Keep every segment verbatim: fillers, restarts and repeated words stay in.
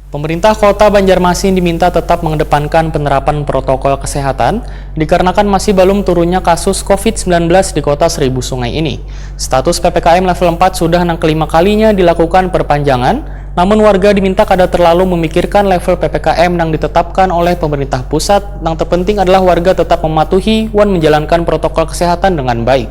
Pemerintah Kota Banjarmasin diminta tetap mengedepankan penerapan protokol kesehatan dikarenakan masih belum turunnya kasus covid sembilan belas di Kota Seribu Sungai ini. Status P P K M level empat sudah nang kelima kalinya dilakukan perpanjangan, namun warga diminta kada terlalu memikirkan level P P K M nang ditetapkan oleh pemerintah pusat. Nang terpenting adalah warga tetap mematuhi wan menjalankan protokol kesehatan dengan baik.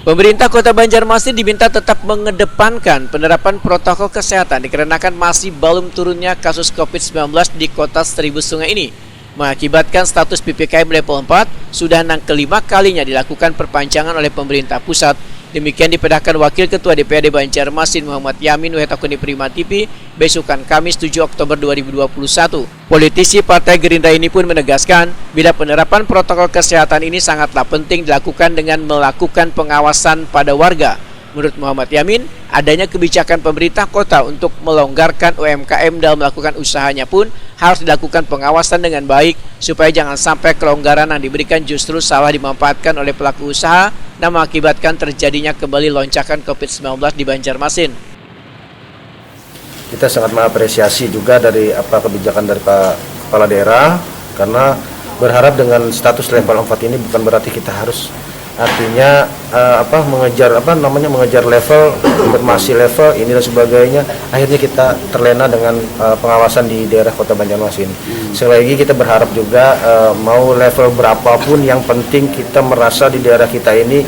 Pemerintah Kota Banjarmasin diminta tetap mengedepankan penerapan protokol kesehatan dikarenakan masih belum turunnya kasus covid sembilan belas di Kota Seribu Sungai ini, mengakibatkan status P P K M level empat sudah nang kelima kalinya dilakukan perpanjangan oleh pemerintah pusat. Demikian dipedahkan Wakil Ketua D P R D Banjarmasin Muhammad Yamin wahid akun di Prima T V, besukan Kamis tujuh Oktober dua ribu dua puluh satu. Politisi Partai Gerindra ini pun menegaskan, bila penerapan protokol kesehatan ini sangatlah penting dilakukan dengan melakukan pengawasan pada warga. Menurut Muhammad Yamin, adanya kebijakan pemerintah kota untuk melonggarkan U M K M dalam melakukan usahanya pun harus dilakukan pengawasan dengan baik supaya jangan sampai kelonggaran yang diberikan justru salah dimanfaatkan oleh pelaku usaha dan mengakibatkan terjadinya kembali lonjakan covid sembilan belas di Banjarmasin. Kita sangat mengapresiasi juga dari apa kebijakan dari Pak Kepala Daerah, karena berharap dengan status level empat ini bukan berarti kita harus artinya uh, apa mengejar apa namanya mengejar level untuk masih level ini dan sebagainya, akhirnya kita terlena dengan uh, pengawasan di daerah Kota Banjarmasin. Hmm. Sekali lagi kita berharap juga uh, mau level berapapun yang penting kita merasa di daerah kita ini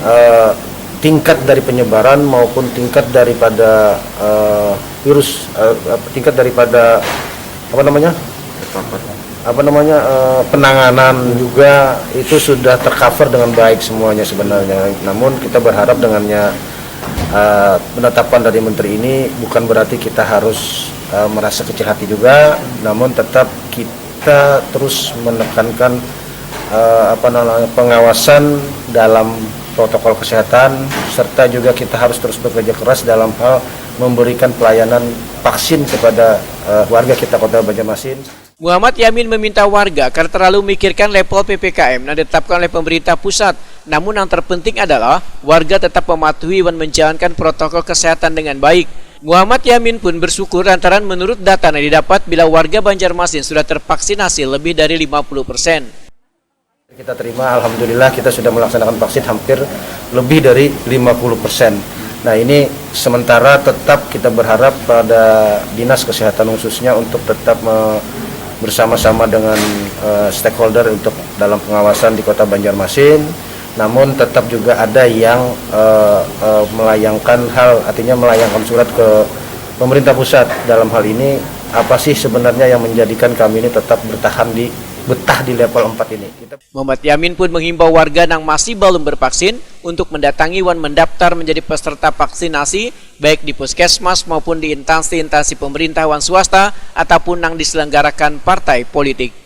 uh, tingkat dari penyebaran maupun tingkat daripada uh, virus uh, tingkat daripada apa namanya apa namanya uh, penanganan juga itu sudah tercover dengan baik semuanya sebenarnya. Namun kita berharap dengannya uh, penetapan dari menteri ini bukan berarti kita harus uh, merasa kecil hati juga, namun tetap kita terus menekankan uh, apa namanya pengawasan dalam protokol kesehatan serta juga kita harus terus bekerja keras dalam hal memberikan pelayanan vaksin kepada uh, warga kita Kota Banjarmasin. Muhammad Yamin meminta warga agar terlalu memikirkan level P P K M yang ditetapkan oleh pemerintah pusat. Namun yang terpenting adalah warga tetap mematuhi dan menjalankan protokol kesehatan dengan baik. Muhammad Yamin pun bersyukur lantaran menurut data yang didapat bila warga Banjarmasin sudah tervaksinasi lebih dari lima puluh persen. Kita terima, alhamdulillah kita sudah melaksanakan vaksin hampir lebih dari lima puluh persen. Nah ini sementara tetap kita berharap pada dinas kesehatan khususnya untuk tetap me- bersama-sama dengan uh, stakeholder untuk dalam pengawasan di Kota Banjarmasin. Namun tetap juga ada yang uh, uh, melayangkan hal, artinya melayangkan surat ke pemerintah pusat dalam hal ini apa sih sebenarnya yang menjadikan kami ini tetap bertahan di betah di level empat ini. Kita... Muhammad Yamin pun menghimbau warga yang masih belum bervaksin untuk mendatangi wan mendaftar menjadi peserta vaksinasi baik di puskesmas maupun di instansi-instansi pemerintah wan swasta ataupun yang diselenggarakan partai politik.